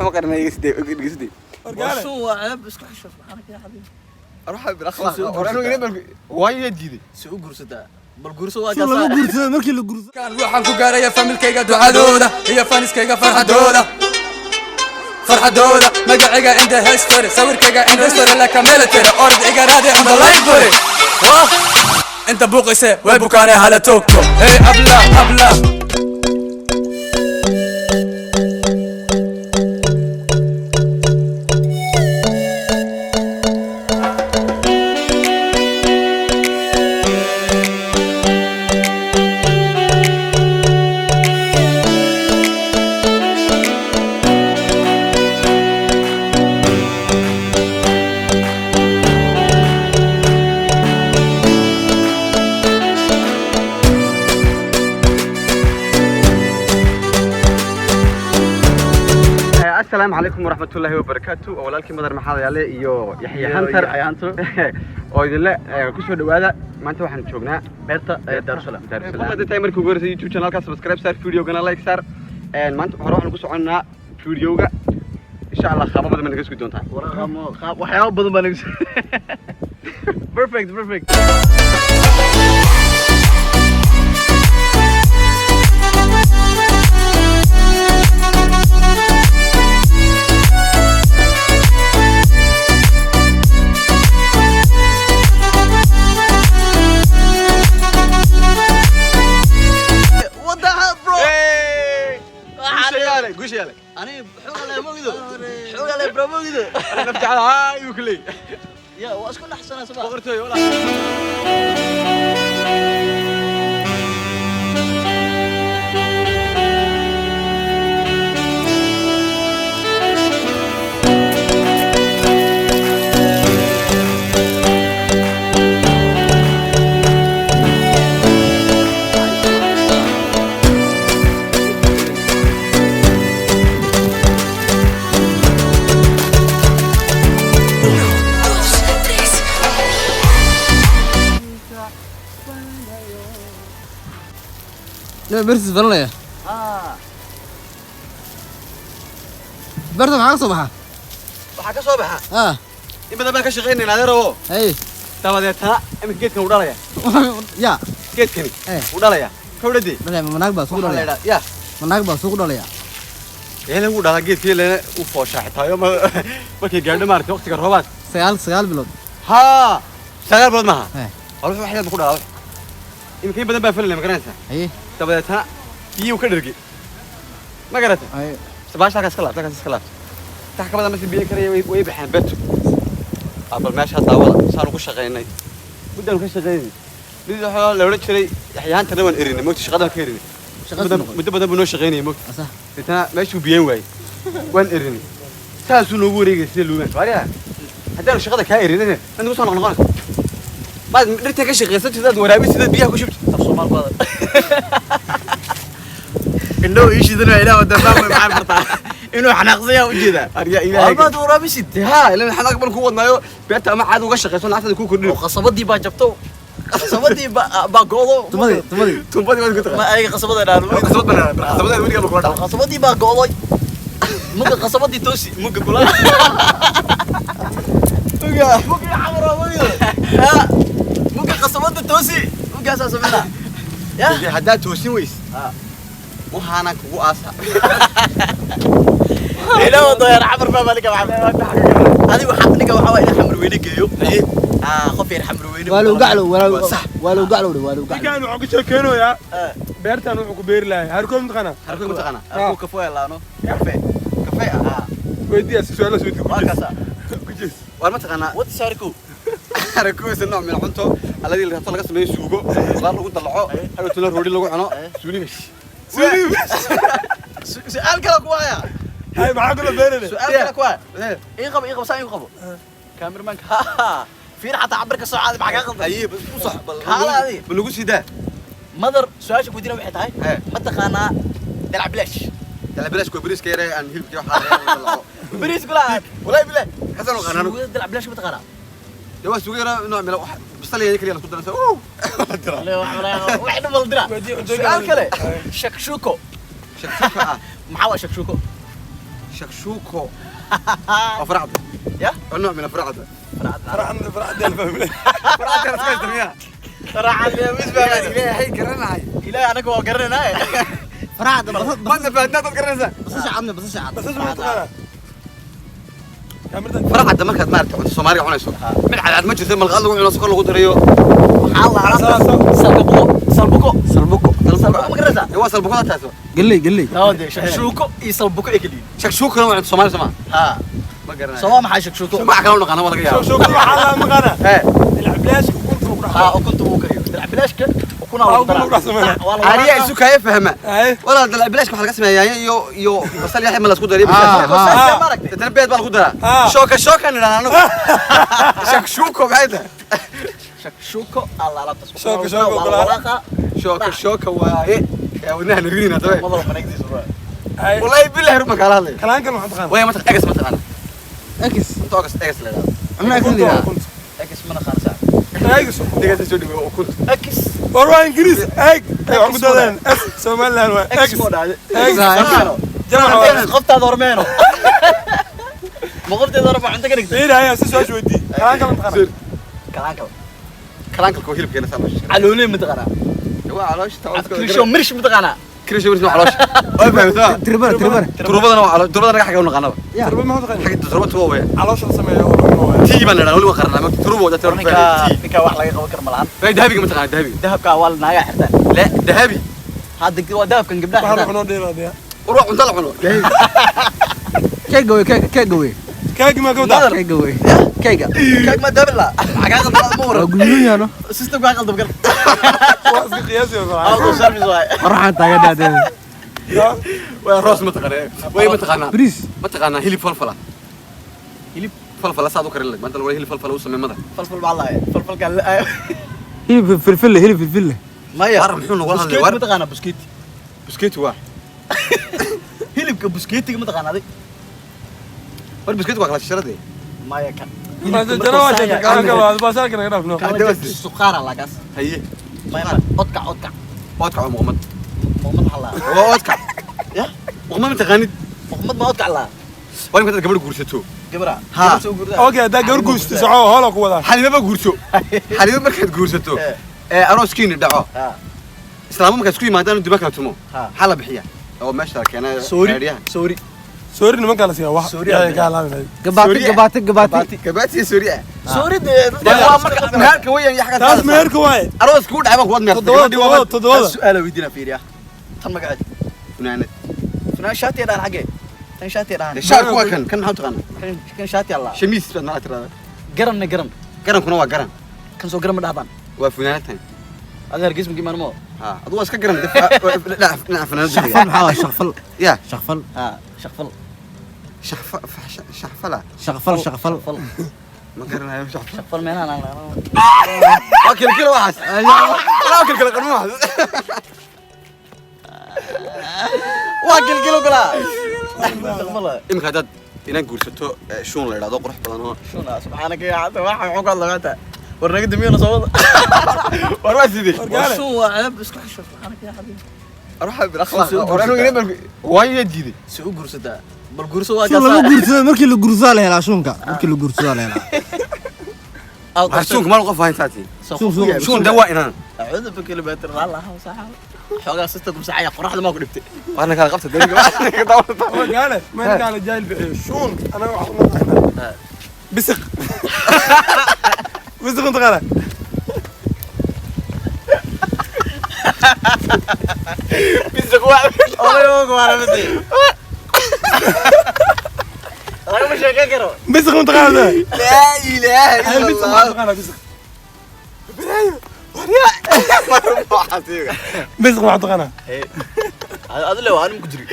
Waxba qarnay iga sidee. Wargaale. Waa waa ceeb, isku xisho, subxaanaka yaa xabiib. Ruuxa bil akhlaaq. War anigu inay waayo diiday. Si u guursataa, bal guurso waa Si lagu kaasaa. guursado markii la guursado. Waxaan ku gaaraya familkayga ducadooda iyo faniskayga farxadooda, farxadooda. Magacayga in the history, sawirkayga in the story, like a military. Orod iga raadi on the library. Inta buuqayse way bukaane, hala toogto. Hey abla, abla. Asalaamu calaykum waraxmatullaahi wabarakaatu. Waa walaalkii Madar Maxaad Yaale iyo Yaxya Hunter. Yaxya Hunter. Oo idinle kusoo dhawaada. Maanta waxaan joognaa beerta Daarusalaam. Daarusalaam. Hadda tahay markii ugu horreysay YouTube channelka, subscribe saar, videogana like saar. Maanta hore waxaan ku soconnaa videoga, insha Allah qaabo badan baa naga sugi doontaa. Waraqamo qaab waxyaabo badan baa naga. Perfect, perfect. What the hell, bro? Guusha yaale, guusha yaale. Ani xoog leh mogido. Xoog leh bro mogido. Nafti cala ayuu ku leeyahay. Ya waa isku dhaxsanaa sabaa. Boqortooyo walaa. Dos, tres. Beertiis baranaya. Beerta maxaa ka soo baxa? Waxaa ka soo baxa Ah. in badan baan ka shaqaynayna, adeerowo. Hey. Dabadeetana iminka geedkan wuu dhalaya. Ya. Geedkani Eh. wuu dhalaya kawdhadee. Dhalaya ma naag baa suuq waxaa la dhalaya? idhaa ya. Ma naag baa suuq dhalaya? Eele wuu dhalaa geedkii, leena uu fooshaa xitaayo markay gaadho maaragtay waqtiga roobaad. 9 bilood. Haa, 9 bilood maaha. Eh. War wuxuu wax yar ku dhalaa. Iminka in badan baa filanaya, ma garanaysaa? Haye. Dabadeetana biyuu ka dhergay, ma garatay? Haye. Baasha halkaas ka laabta, halkaas iska laabta. Tax ka badan markii biyo karaya way baxeen beertu. Bal meesha daawada saan ugu shaqaynay, muddaanu ka shaqaynay. Mid waxaa la odhan jiray Yaxyaantana waan erinay mogta, shaqadan ka erinay. Shaqada noqon. Muddo badan buu noo shaqaynayay mogta. Asa. Deetana meeshuu biyan waayey, waan erinay, saasuu noogu wareegay sida luugaan. Waaryaa, haddaanu shaqada kaa erinin mad nagu soo noqnoqonaysa, maad dhirta ka shaqaysan sidaad waraabin, sidaad biyaha ku shubto. Af Soomaal ku hadal. Indhow ii shidanaya, ilaah wada fahmay, maxaan bartaa inuu xanaaqsan yahay ujeedaa. Arya ilaahay. Walbaad waraabisid. Haa, ilan xanaaq baan ku wadnaayo. Beerta ama caad uga shaqayso, lacagtaada kuu kordhin. Oo qasabadii baa jabto. Qasabadii baa baa go'do. Tumadii, tumadii. Tumbadii waad ku Ma taqaan. ayaga qasabada dhaan. Qasabad baan, qasabada weligaa ma kula dhaca. Qasabadii baa go'day. Muga qasabadii toosi, muga kula. Muga, muga xamra muga. Ya. Muga qasabada toosi, muga asaa sameynaa. Ya. Haddaad toosin weys Ah. waxaana kugu aasa. Ilaa wado yar xamar baa malika maxamed. Adigu ninka waxaa waa in xamar weyne geeyo. Ah, qof yar xamar weyne. Waa lagu gaclow, waa lagu Waa sax. waa lagu gaclow, waa lagu gaclow. Ninkan wuxuu ka sheekeynayaa Ah. beertan wuxuu ku beeri lahay harkoo, mataqaanaa? Harkoo ma taqaanaa? Aku kafee laano. Kafee. Kafee ah. Ah, Weydiiyaa si su-aalaas weydiiyo. waa kaasa. Ku jees. Waar ma taqaanaa? What is harko? Harkoo nooc min cunto alladii la rabto laga sameeyo suugo, khudaar lagu dalaco, hadhowtuna roodhi lagu cuno, suulibish. Su'aal kale ku haya. Hay, maxaa kula beerane? Su'aal kale ku haya. Ii qabo, ii qabo, saa ii qabo. Cameraman-ka. Ha. Fiir xataa cabirka soo caadi, maxaa kaa qaldan? Aye, bas u sax bal. Kaala adi. Bal lagu sidaa. Mother, su'aasha ku weydiinaya waxay tahay, Eh. ma taqaanaa dalac bilaash? Dalac bilaash waa bariiska yare aan hilibkii waxaa laga dalaco. Bariis kula. Wallahi bilaah. Xasan oo qanano. Suugada dalac bilaash ma taqaanaa? Dee waa suugo yara nooc min wax basal iyo kaliya la isku daransa. Wax dhan bal dira. Weydii cuntooyinka. Su'aal kale. Shakshuko. Shakshuka ah. Maxaa waa shakshuko? Shakshuuko waa faracda. Ya? Waa nooc min faracda. Farxan farxan fahmay. Faracda iska istamiya. Faracad misbaa. Ilaahay garanahay. Ilaahay anaga waa garanayna. Faracda basal. Maadna fahantaa dad garanaysaa. Basasha cadna, basasha cad. Basasha ma taqaanaa? Kaamirada. Faracda markaad maaragtay cunto Soomaaliga cunayso, mid cadcad ma jirto, malqad lagu cuno, sokor lagu darayo. Waxaa la salbuko, salbuko, salbuko. Salbuko ma garanaysaa? Waa salbukoda taas. Galley, galley. Hade shakshuuko iyo salbuko ay kaliyin. Shakshuukana waa cunto Soomaali soo ma? Ha. Ma garanayo. Soo maxay shakshuuko? Magac kale u naqaana waa laga yaabaa. Shakshuuko waxaa la maqaanaa. Hee. Dilacbilaashka ukunta ku dhax. Ha, ukunta uu kariyo. Dilacbilaashka ukuna waa lagu daraa. Ariya isu kaya fahma. Walaa dilacbilaashka waxaa laga sameeyaa yaanyo iyo basal iyo xima la isku dariyo. Dadna beed baa lagu daraa. Shooka shooka nidhaahdaa anagu. Shakshuuko maxay tahay? Shakshuuko alla alaabtaas. Shooka shooka walaaqa. Shooka shooka waaye. Yaa wadnaha nagrinina tabe. Madal maneegtiisa waa. Wallahi billahi ruma kala hadlay. Kalaankan waxaan taqaanaa. Way ma taqaan egas ma taqaanaa. Egas. Inta ogas egas la yiraahdo. Anna egas la yiraahdo. Egas ma naqaan saa. Egas. Degas soo dhigo ukunta. Egas. War waa Ingiriis. Egg. Ay wax ku dadeen. S Somaliland waa Egas ma dhacday. Egas. Jamac qoftaada hormeeno. Ma qoftaada horma cunto ka dhigtay. Fiir haya si soo weydii. Kalaankan ma taqaanaa. Kalaankan. Kalaankan ko hilibkeena saa loo shiray. Calooley ma taqaanaa. Waa caloosha taa. Kirisho mirsh ma taqaanaa. Kirisho mirsh waa caloosha. Way fahamtaa. Tirbada, tirbada. Turbadana waa caloosha. Turbadana xagga u naqaanaba. Turbo ma taqaanaa. Xagga turbo tubo weey. Caloosha la sameeyo oo la cuno. Tii baan nidhaa wali waa qarnaa. Turbo wada turbo. Ninka wax laga qaban karo malahan. Way dahabiga ma taqaanaa dahabiga. Dahabka waa naaga xirtaan. La dahabi. Hadda waa dahabkan gabdhaha Waxa la xirtaan. cuno dheeraad. War waa cunto la cuno. Keega wey, keega, keega wey. Keegi ma gowda. Keega wey. Keega. Keeg ma dahabin la. Xagaa qaldan ma Waa waran. guduudan yaano. System ka qaldan gar. Waa iska qiyaasi oo kale. Auto service waay. Qorraxaan taagan daadeen. Waa roos ma taqaanaa. Way ma taqaanaa. Bariis. Ma taqaanaa hilib falfala. Hilib falfala saad u karin lahayd. Maanta lagu hilib falfala u sameey madax. Falfal baa lahay. Falfalka la. Hilib filfil, hilib filfil. Maya. War muxuu nagu hadlay Buskeeti war. ma taqaanaa buskeeti. Buskeeti waa. Hilibka buskeetiga ma taqaanaa adig. War buskeeti waa kala sharade. Maya kan. Jana waa jeexay kalaankan waa baasaalka naga dhaafno. Suqaara lagaas. Haye. Maya odkac odkac. Oodkac waa muqmad. Muqmad maxaa laa. Waa oodkac. Ya? Muqmad ma taqaanid. Muqmad ma odkac laa. Waa markaad gabadh guursato. Gabra. Ha. Okay, hadaa gabar guursato soco hoola ku wadaa. Xalimo ma guurso. Xalimo markaad guursato. Ee arooskiina dhaco. Ha. Islaamo markaad isku yimaadaan duba kala tumo. Ha. Maxaa la bixiyaa? Oo meesha la keenay Sorry. xeeryaha. Sorry. Sorry nimanka la siiyaa wax. Sorry. Yaa ka halaaminay. Gabaati, gabaati, gabaati. Gabaati Suuriya. Sorry de waa marka Meherka weeyaan iyo xagga Taas meherka waaye. Aroos ku dhacay baan kuwad meherka. Toddoba toddoba toddoba. su'aal weydiina fiiriya. Tan magaceed. Funaanad. Funaan shaati dhaan xagee. Tan shaati dhaan. Shaarku waa kan, kan maxaa u taqaanaa? Kan shaati Allah. Shamiis baad macna tiraahdaa. Garanna garan. Garankuna waa garan. Kan soo garan ma dhahdaan. Waa funaanad tan. Adiga Hargeysa ma imaan mo. Ha, adigu waa iska garan. Dhinaca funaanad. Shaqfal maxaa waa shaqfal. Ya. Shaqfal. Ha, shaqfal. Shaqfa shaqfala. Shaqfal, shaqfal. Ma garanayo shaqfal. Shaqfal meelahan aan lahayn. Waa kilkil waxaas. Waa kilkil qarmo waxaas. Waa kilkil kala. Shaqfal. Imika haddaad inaan guursato shuun la yidhaahdo qurux badan oo Shuna subxaanaka ya hadda waxa wuxuu ka hadlaa maanta. War naga damiyona soo wada. War waa sidee? War shun waa ceeb isku xisho subxaanaka ya xabiib. Ruuxa bil akhlaaq. War anigu inaan waa iyo diiday. Si u guursataa. Bal guurso waa Shuun lama guursado, markii la guursadaa la helaa shuunka. Markii la guursadaa la helaa. Shuunka ma qof hayn taati. Shuun, shuun. Shuun da waa inaan. Acuudu bikalimaati Allah saxa. Xoogaa systemku saxaya qoraxda ma ku dhibtay. Waana kala qabta dariga. Waa gaale, ma ninka la jaayil bixiyo. Shuun anaga wax uma taqaanaa. Bisiq. Bisiq ma taqaanaa? Bisiq waa. Oday ugu waramtay. Lagama sheekan karo. Bisiq ma taqaanaa? La ilaaha Hal illa bisiq ma Allah. taqaanaa bisiq. Waryaa. Bisiq ma taqaanaa? Adiga le waa anigu ku jiri.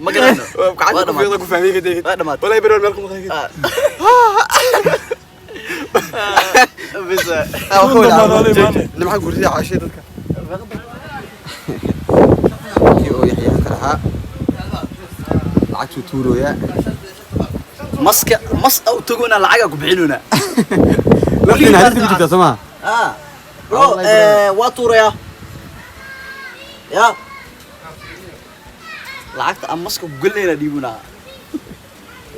Ma garanayno. Gacanta ku fiiqda ku fahmay kadib. Waa dhamaatay. Walaahi beri meel ku maqan. Bis. Nimca guursiga caashay dadka. Kii oo Yaxya ka lahaa. Lacagtuu tuurooyaa. Maska mas au tagona lacaga ku bixinuna. Laftiin halis ku jirtaa soo ma? Ah. Bro, waa tuuraya. Ya. Lacagta aan maska ku galayna dhiibuna.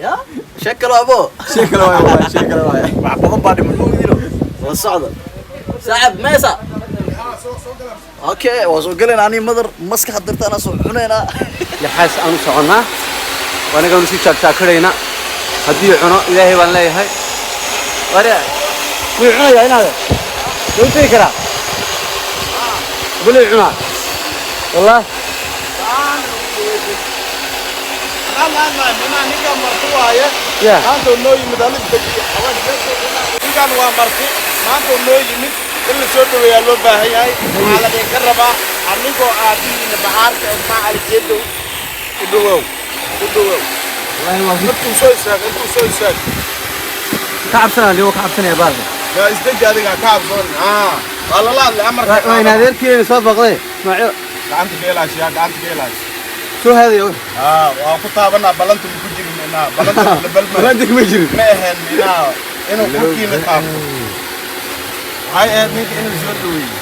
Ya sheekalo abo. Sheekale waay, wallahi sheekale waay. Wax badan baa dhiman, moogdino la socda saaxib meesa. Okay, waa soo galayna ani madar maskax dirta anaa soo cunaynaa. Yaxaas aanu soconnaa, anaganu si jaagjaakadhayna. Haddii cuno Ilaahay baan leeyahay. Ware wuu cunayaa inaade wuu tegi karaa balay cunaa wallah. Ninkan marti waaye. Ya. Maanta uu noo yimid alis dejiye. Ninkan waa marti, maanta uu noo yimid, in la soo dhaweeyaa loo baahan yahay. Waxaa la idinka rabaa anigoo aabbihiina baxaarka Ismaaciil Jeedow u dhawow, u dhawow. Wallahi waa Intuu soo istaag, intuu soo istaag. Ka cabsanaa liwo, ka cabsanaya baalka. Yaa isdeji, adiga ka cabsoon. Waa lala hadlay amarka. Waa in adeerkeena soo baqday Ismaaciil. Gacanta ka ilaashi, yaa gacanta ka ilaashi. Soo haadaya. Waa ku taabanaa, ballanta ma ku jirin inaa ballanta la balma. Ballanti kuma jirin. Ma ahayn inaa inuu korkiina taabto, waxay ahayd ninka in la soo dhaweeyo.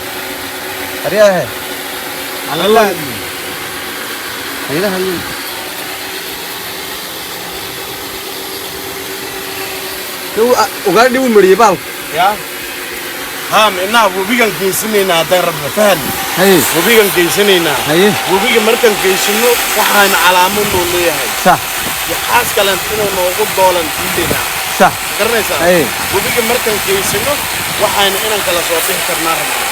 Aryahe. Lala hadlay. Hayla hadlin. Ugaadhi wuu mariyey baalka. Ya haa, micnaha webigan geysanaynaa haddaan rabno, fahan. Haye. Webigan geysanaynaa. Haye. Webiga markaan geysano waxaan calaamo noo leeyahay. Sax. Yaxaas kaleent inuu noogu doolan diidaynaa. Sax. Garanaysaa? Haye. Webiga markaan geysano waxaan inaan kala soo bixi karnaa rabnaa,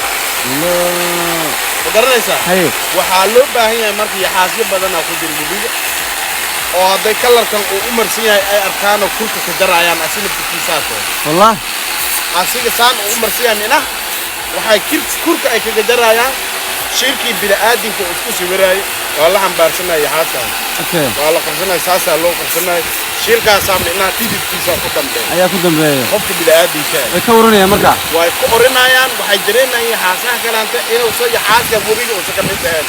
ma garanaysaa? Haye. Waxaa loo baahan yahay marka yaxaasyo badanaa ku jira webiga oo hadday kalarkan uu u marsan yahay ay arkaanoo kurka ka jarayaan asina furkiisaa too. Wallah. Asiga saan uu u marsan yahay, micnaha waxay kurka ay kaga jarayaan shirkii bini'aadinka uu isku sawiraayay. Waa la xambaarsanaya yaxaaskan. Okay. Waa la qabsanaya, saasaa loo qabsanaya shirkaasaa, micnaha dhididkiisaa ku dambeeya. Ayaa ku dambeeya. Qofka bini'aadinka ah way ka waranayaan marka. Way ku orinayaan, waxay dareemayaan yaxaasaha kalaanta inuusan yaxaaska webiga uusan ka mid ahayn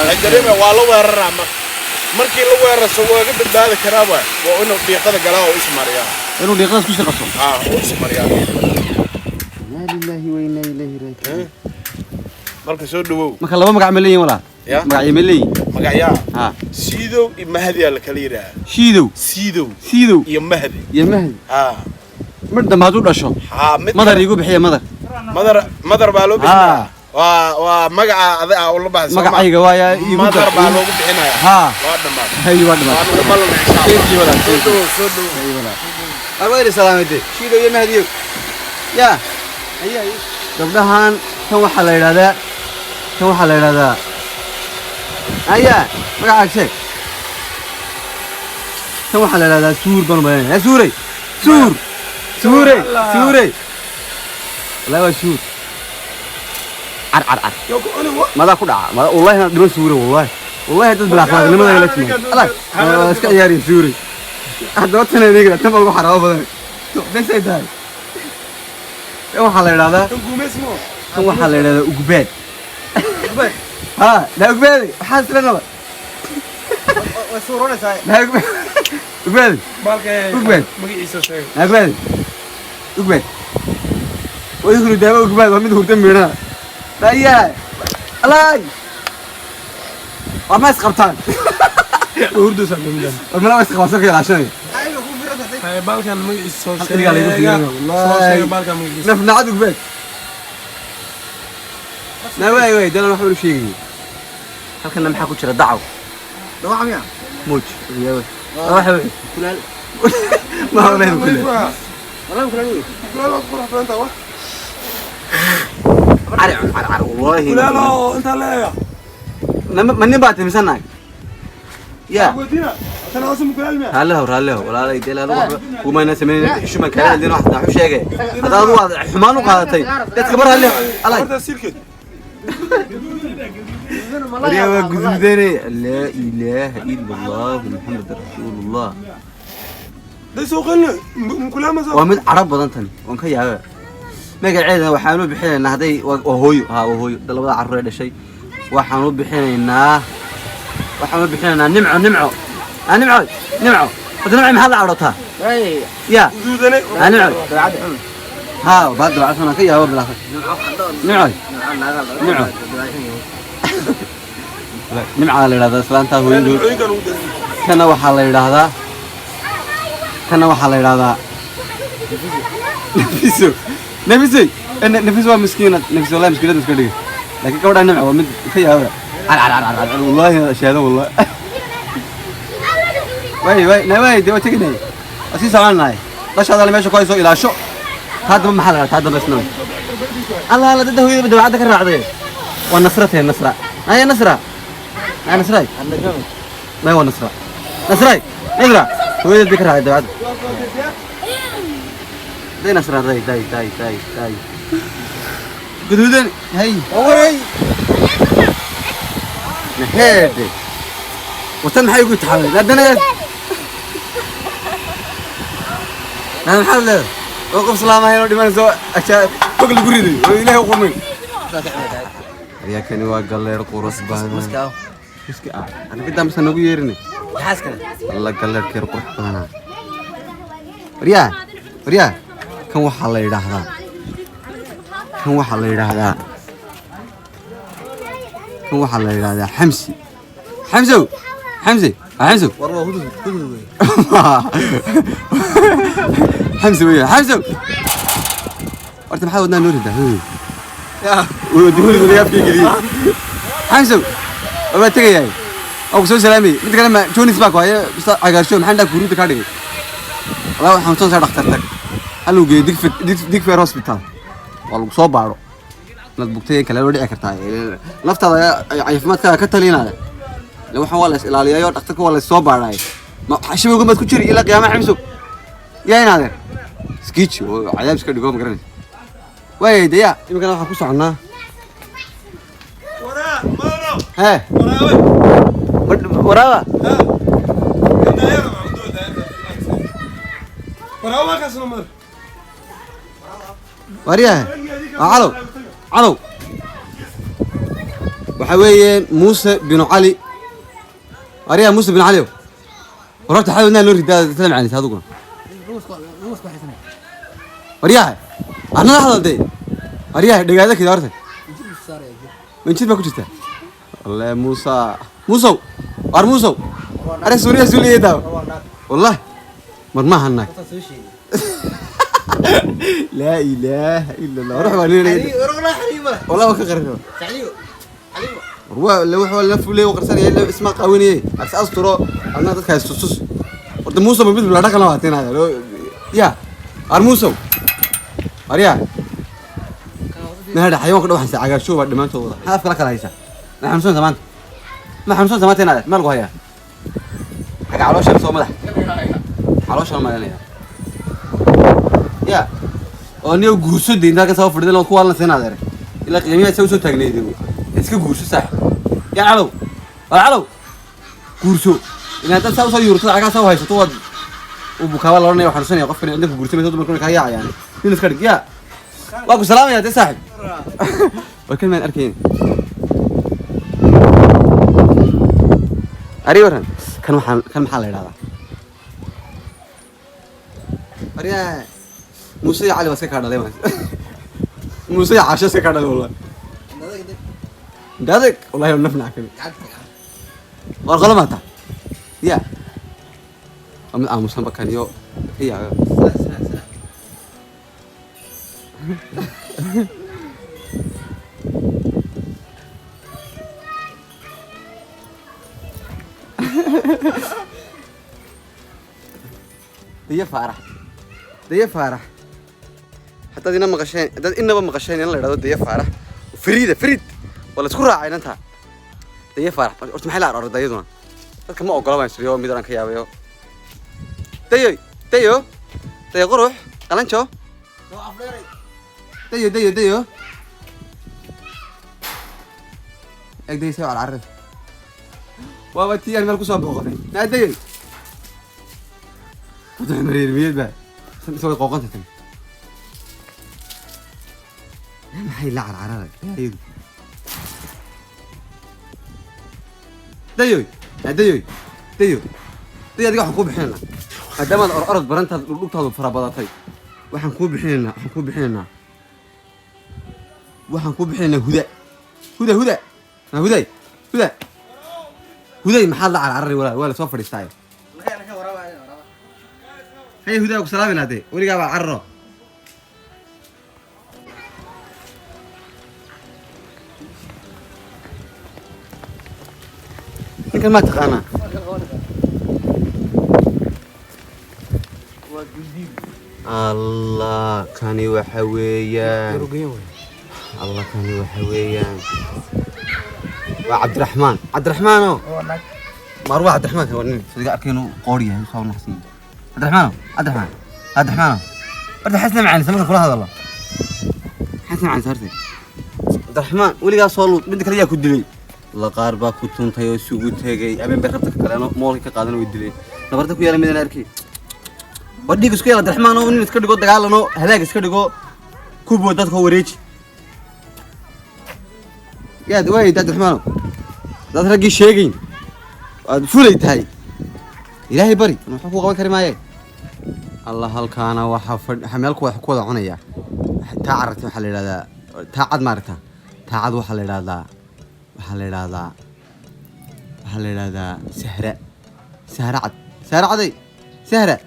ay dareemayaan. Waa la weeraraa marka. Markii la weerarso waa ga badbaadi karaa, waa inuu dhiiqada galaa oo ismariyaa. Inuu dhiiqadaas ku shaqaso. Oo ismariyaa. Inaa lillahi wa inaa ilayhi raajicuun. Marka soo dhawow. Marka laba magac ma leeyihin walaa? Ya. Magacyo ma leeyihin? Magacyaa? Ha. Siidow iyo Mahdiyaa la kala yidhaahaa. Shiidow. Siidow. Siidow. Iyo Mahdi. Iyo Mahdi. Haa. Mar dambe hadduu dhasho Haa, mid madar iigu bixiya, madar. Madar, madar baa loo Haa. bixinaya. Waa magaca ada ah ula baxay, soo ma? Magacayga waaya iigu Madar dar. Baa loogu bixinaya. Haa. Waa dhammaatay. Haye, waa dhammaatay. Waa nagu ballan, insha Allah. Thank you, walaal. Soo dhawow, soo dhawow. Waa salaamade Shiidow iyo Mahdiyow. Ya haye haye, gabdhahan tan waxaa la yidhahdaa, tan waxaa la yidhahdaa, aya magacaaga sheeg. Tan waxaa la yidhahdaa Suur baan u malaynayaa. Suurey, Suur, Suurey, Suurey, wallahi waa Suur. Car car car, madaa ku dhaca mada, wallahi inaan dhiman Suure, wallahi wallahi dad bilaa akhlaaqnimada la timaado alag waa iska ciyaariya Suurey. Haddaba tan eegna, tan baa ugu xaraabo badan besay tahay. Tan waxaa la yidhahdaa, tan waxaa la yidhahdaa Ugbaad. Ha la Ugbaadi, waxaa isla naba la Ugbaad, Ugbaadi, Ugbaad. Magaciisa sheeg. La Ugbaadi, Ugbaad way hurdaaba. Ugbaad waa mid hurda miidhana. Ayaa alaay, war ma isqabtaan? War mala isqabaan soo ilaashanaya. Baalkan magaciisa soo Hal iligaa laygu fiirinaya, sheeg. wallahi. Baalkan magaciisa. Naf nacad Ugbaad na waay waay dalan waxba u sheegayay. Halkana maxaa ku jira? Dacaw. Dhawaca miya? Muuj waxa Kulaal. Ma hawleen kulaal. Wallahi kulaal wey. Cari cari cari, wallahi. Kulaalo intaa leeya. Ma nin baa timisan naag ya? Weydiina tan hoose ma kulaal miya? Raallihow, raallihow walaalay, dee adigu waxba kumayna samayn, shuman kaala hadlin, wax xu sheegay hadda adigu waad xumaan u qaadatay dadka bar. Raallihow alay. Horta silkeed. Waryaa waa guduudanay. Laa ilaaha ila Allah, Muxamed rasuulullah. Day soo qalna mukulaal ma soo. Waa mid carab badan tani, waan ka yaabaa. Magaceeda waxaan u bixinaynaa hadday waa hooyo. Ha, waa hooyo labada carruur ee dhashay. Waxaan u bixinaynaa Nimco. Nimco, ha Nimco, Nimco. Horta Nimco, maxaad la cadhootaa ya? Guduudanay. Ha Nimco, ha baad dabacsan ka yaaba bilaa. Nimco, Nimco, Nimcaa la yidhahdaa islaantaa hooyadood. Nimcooyinkan ugu daran. Kana waxaa la yidhaahdaa Kana waxaa la yidhahdaa Nafiso. Nafiso. Nafiso waa miskiinad. Nafiso wallahi miskiinad iska dhigay. Laakiin gabadha Nimca waa mid ka yaaba. Car car car car car wallahi shahaado wallahi. Way way na way dee waa teginay. Waa sii soconnahay. Dhashaada meesha ku hayso ilaasho. Taa damba maxaa la yidhahdaa? Taa damba isna. Allah Allah dad hooyada dawacadda ka raacday. Waa Nasratay Nasra. Ay Nasra. Ay Nasray. ما هو نصرة نصري نصرة هو الذكر هذا بعد داي نصرة داي داي داي داي داي قدودن هاي هاي نهادي وتم حي يقول تحاول لا دنا انا محل وقف سلامة هنا دمان سو اشياء فوق القريدي والله قومين يا كاني واقل قرص بان iska ah aniga damsa nagu yeerinay alla galleerkeer qurux badanaa. Waryaa waryaa, kan waxaa la yidhaahdaa, kan waxaa la yidhaahdaa, kan waxaa la yidhaahdaa Xamsi. Xamsow, Xamsi, waa Xamsow. War waa hudud hudud wey. Xamsi wey, Xamsow. Horta maxaa wadnaa noo ridaa? Hudud afkii geliyey. Xamsow waa tegayahay oo ku soo salaamay. Mid kale ma Jonis baa ku haya cagaarsho, maxaan dhaa kuruuda kaa dhigay. Walaa waxaan xanuunsan dhakhtar tag. Hal uu geeyo Digfaar Hospital. Waa lagu soo baaro. Inaad bugtay kale waa dhici kartaa. Laftaada caafimaadkaaga ka talinaya. Ila waxaan waa la is ilaaliyaayo, dhakhtarka waa la is soo baaraay. Ma xashimowga maad ku jiri ilaa qiyaamaha Xamsow? Yaa inaadeer. Iskiiji oo cadaab iska dhigo ma garanaysa. Waayay dee yaa iminkana waxaan ku soconnaa. Hee. Waraaba. Waryahay. Waa Calow. Calow. Waxa weeyeen Muuse binu Cali. Waryahay Muuse binu Cali. Wararta xawadnaa loo ridaa tala macaanisa adiguna. Waryahay. Anna hadal dee. Waryahay dhagaada kida horta. Injir baa ku jirta. والله موسى موسى وار موسى أنا سوريا سوريا ده والله مرماها هناك. لا إله إلا الله. روح وريني والله ما كغرنا هو اللي هو لف ليه وقرصان يلا اسمه قويني بس أسطورة أنا ضد كاس سوس ورد موسى ما بيد بلا دخل واتين هذا يا أر موسى أريا نهذا حيوان كده واحد ساعة شو بعد ما أنتوا هذا فكرة كلا هيسا ما حمسون زمان ما حمسون زمان تنا ما لقوا هيا حاجة عروشة بس هو مدح عروشة ما لنا يا أنا جوسو دين ذاك سوى فرد لو كوالنا سنة هذا إلا قيمة سوى سو تغني دي إسكو جوسو صح يا علو علو جوسو إن هذا سوى سو يورتو عكا سوى هاي سو وبكوا لنا يا حرسني يقف عندك جوسو مثلا تقول كهيا يعني مين نسكر يا واكو سلام يا صاحب وكل ما أركين أري ورهن كان محل كان محل هذا أري موسى علي بس كارد عليه موسى عشان كارد عليه والله ده والله يوم نفنا كده والغلا ما تا يا أم موسى بكان يو يا دي فرح دي فرح حتى دينا مقشين إنما مقشين يلا يلا دي فرح فريدة فريد ولا تكون راعي أنت دي فرح قلت محل على الأرض ديدنا كم أقول ما يصير يوم ميدان كيابيو ديو ديو ديو قروح قلنشو ديو ديو ديو اقدر يسوي على العرض وابا تي انا مالكو سو بوقتي لا ديو مرير ميد بقى سوي قوقنت تاني maxay la carcarada iyadu dayoy dayoy dayo dayo adiga waxaan kuu bixinaynaa maadaamaad ororod barantaad dhugtaadu fara badatay waxaan kuu bixinaynaa waxaan kuu bixinaynaa waxaan kuu bixinaynaa huda huda huda ma huday huda huday maxaad la carcarari walaa waa la soo fadhiistaaye. Hay hudaa ku salaamin hadee weligaa baa carro. Ninkan ma taqaanaa? Allah, kani waxa weeyaan, Allah, kani waxa weeyaan waa Cabdiraxmaan. Cabdiraxmaano marwa, Cabdiraxmaan waa nin sidiga arkay inuu qoor yahay, soo naqsiin. Cabdiraxmaano, Cabdiraxmaan, Cabdiraxmaano, horta xasna macaan marka kula hadalo, xasna macaan horta. Cabdiraxmaan, weligaa soo luud. Mid kale yaa ku dilay? La qaar baa ku tuntay oo isugu tegay habeen bay rabta ka kaleeno moolka ka qaadan, way dileen. Nabarta ku yaala midaan arkay waa dhiig isku yaala. Cabdiraxmaan oo nin iska dhigo dagaalano, halaag iska dhigo, kubo dadka wareeji. Yaad waay Cabdiraxmaano, dad raggii sheegayn waad fulay tahay. Ilaahay bari, waxba ku qaban kari maaye. Allah, halkaana waxaa fadh meel ku wax ku wada cunaya. Taa cararta waxaa la yidhahdaa taacad, maaragta taacad waxaa la yidhahdaa, waxaa la yidhahdaa Sahra, Sahra cad, Sahra caday, Sahra.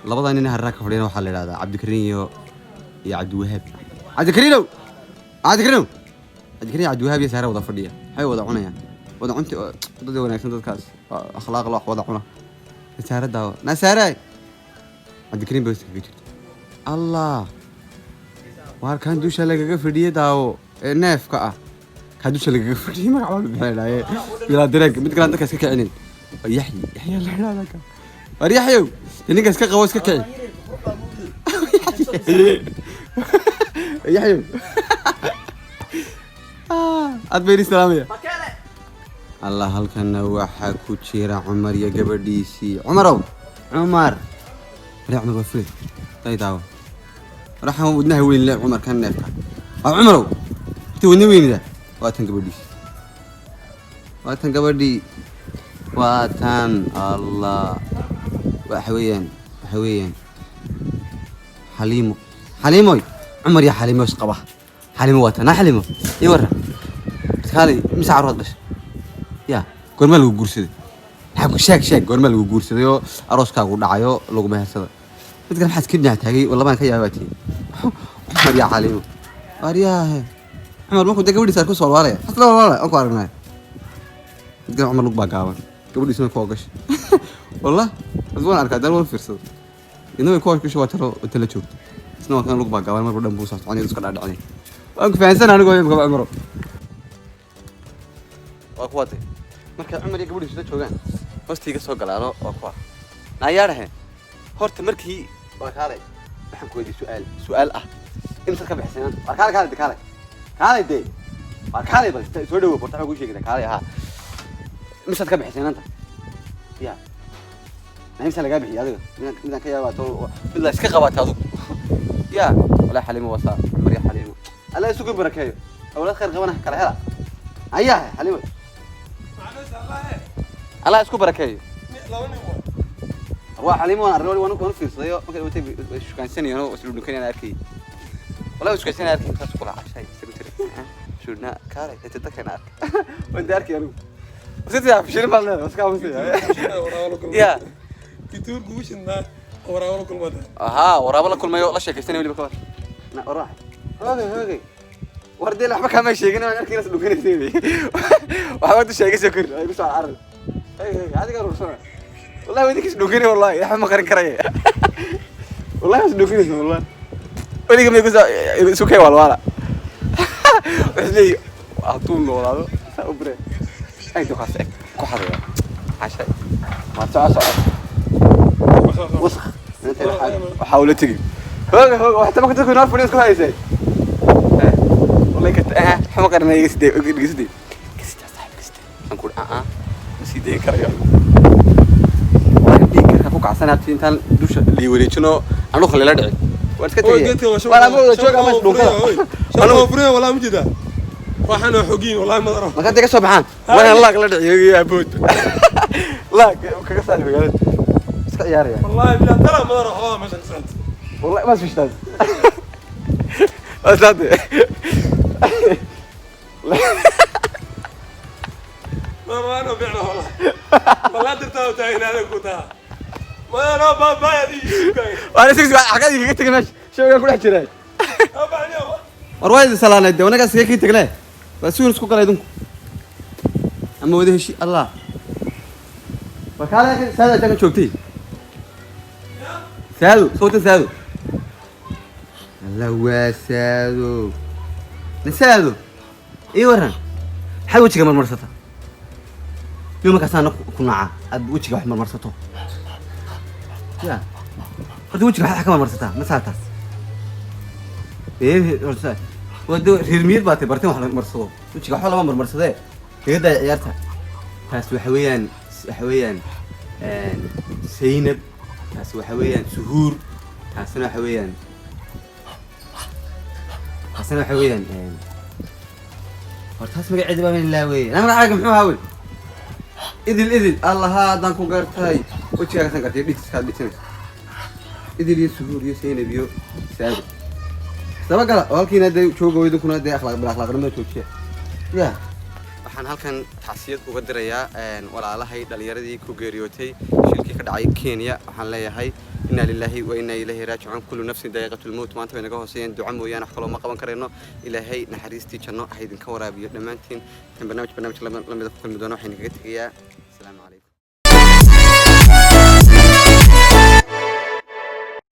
Labada nin harraa ka fadhiyana waxaa la yidhahdaa Cabdikariin iyo Cabdiwahaab. Cabdikariinow, Cabdikariinow, Cabdikariin, Cabdiwahaab iyo Sahra wada fadhiya, waxay wada cunayaan, wada cunti. Dad wanaagsan dadkaas, akhlaaq la wax wada cuna. Sahra daawo na Sahra, Cabdikariin bay hoosta kaga jirta. Allah, waar kan dusha lagaga fadhiye daawo ee neefka ah, kaa dusha lagaga fadhiyey magac baa bixinayaaye bilaa dareenka. Mid kale dadka iska kicinin waa Yaxyi. Yaxya la yidhahdaa ka. Waar Yaxyow, dee ninka iska qabo, iska kici Yaxyow. Aad bay idin salaamaya. Allah, halkana waxaa ku jira Cumar iyo gabadhiisii. Cumarow, Cumar, wale Cumar waa fulay. Day daawo, waxaan wadnaha weyn le Cumar kan neefka waa. Cumarow, inta wadna weynida. Waa tan gabadhiisii, waa tan gabadhii, waa tan. Allah, waxa weeyaan Xaliimo. Xaliimoy, Cumar iyo Xaliimo is qaba. Xaliimo waa tan. Xaliimo, ii warran kaalay. Mise carruurad dhashay? Ya, goormaa lagu guursaday? Maxaa ku sheeg, sheeg, goormaa lagu guursaday oo arooskaagu dhacayo lagu mehersaday? Mid kale maxaad iska dhinac taagay? Labaan ka yaabaa tihi Cumar iyo Xaliimo. Waaryaahe, Cumar markuu dee gabadhiisa arku soo walaalaya, hasla walaalaya aan ku aragnay. Mid kale Cumar lug baa gaaban, gabadhiisuna ku ogashay. Wallah bas waan arkaa daan waan fiirsado, idna way ku ogashay. Waa talo tala joogto, isna waa kan lug baa gaaban, marba dhan buu soo soconaya, iska dhaadhacinay. Waan ku fahansan anigu imika Cumaro waa kuwa de. Marka Cumar iyo gabadhiisu la joogaan hoosta iga soo galaano waa kuwa naayaadhahe. Horta markii waa kaalay, waxaan ku weydiiyey su'aal, su'aal ah imsaad ka bixisay maanta? Waa kaalay, kaalay de, kaalay, kaalay de, waa kaalay. Bal soo dhawow borta, waxaan kuu sheegay. Kaalay ahaa, imsaad ka bixisay maanta? Ya, imsa lagaa bixiyay adiga? Midaan ka yaabaa to mid la iska qabaata adigu. Ya walaa, Xaliimo wasaa. Cumar iyo Xaliimo Alla isugu barakeeyo, awlaad khayr qabana kala hela. Ayaa Xaliimo, Allah isku barakeeyo. Waa Xaliimo, waan array, waan fiirsaday oo markay watay way shukaansanayeen oo islu dhunkanayaan arkay. Wallahi way shukaansanayaan arkay, saas kula cashay isagu tiri shurna kaalay inta dadkana arkay. Waan arkay anigu sidii fashilin baan leedahay iska aamusaya. Ya. Ahaa, waraabo la kulmayo, la sheekaysanay weliba ka war. Na war hogay hogay, war dee waxba kaama sheegin, waan arkay inaad dhunkanaysay. Waxba tu sheegay soo kori ay ku soo carar. Adiga rursana wallahi wadinkiis dhunkanay, wallahi waxba ma qarin karaya. Wallahi was dhunkanaysa, wallahi weliga may kusoo isu kay walwaala. Wuxuu leeyahay hadduu noolaado saa u bare ay dukaas eg ku xadaya cashay. Ma soco, soco wasakh waxaa ula tegi. Hooga hooga, wax tabanka dadku inoo fadhiyo isku haysay. Wallahi ka xuma qarinay. Iga sidee, iga sidee, kasita saaxiib, kasita aan ku ah ma sii dayn karayo. Dhiig karka ku kacsan habti intaan dusha lii wareejino anu khalila dhici, waan iska tegaya. Wala ma wada jooga ama isdhunkada. Marka intay ka soo baxaan waan laag la dhici abood laag kaga saari magaalada iska ciyaaraya. Wallahi ma sfishtaas wasaade. Waan isig xagad kaga tegay meesha shaygan ku dhex jiray. War waa idin salaanay dee, wanagaa iskaga kii tagnee. Waa si weyn isku galay idinku ama wada heshi Allah. War kaale, saado ajakan joogtay, saado sawtan, saado Allah, waa saado na saado. Ii waran, maxaad wejiga marmarsata? Niyo markaasaa ku naca aad wejiga wax marmarsato. Ya horta wejiga maxaad ka marmarsataa? Ma saartaas ee horta waa de reer miyir baa tay barteen wax la marsado. Wejiga waxba lama marmarsadee, kaga daaya ciyaarta. Taas waxa weeyaan Zaynab, taas waxa weeyaan Suhuur, taasina waxa weeyaan horta taas magaceeda baa ilaa weeye. Na magacaaga muxuu ahaa wey? Idil, Idil. Allaha, haddaan ku gartay wejigaagasaan gartay, dhitiskaad dhitinaysa. Idil iyo Suhuur iyo Zaynab iyo Saado dabagala oo halkiina dee jooga, idinkuna dee akhlaaq bil akhlaaqnimada joojiya. Ya waxaan halkan tacsiyad uga dirayaa walaalahay dhalinyaradii ku geeriyootay shilkii ka dhacay Kenya. Waxaan leeyahay inna lillahi wa inna ilayhi raajicuun, kullu nafsin daa'iqatu lmowt. Maanta way naga hooseeyeen, duco mooyaane wax kaloo ma qaban karayno. Ilaahay naxariistii janno ha idinka waraabiyo dhammaantiin. Kan barnaamij lamida ku kulmi doono, waxayna kaga tegayaa asalaamu calaykum.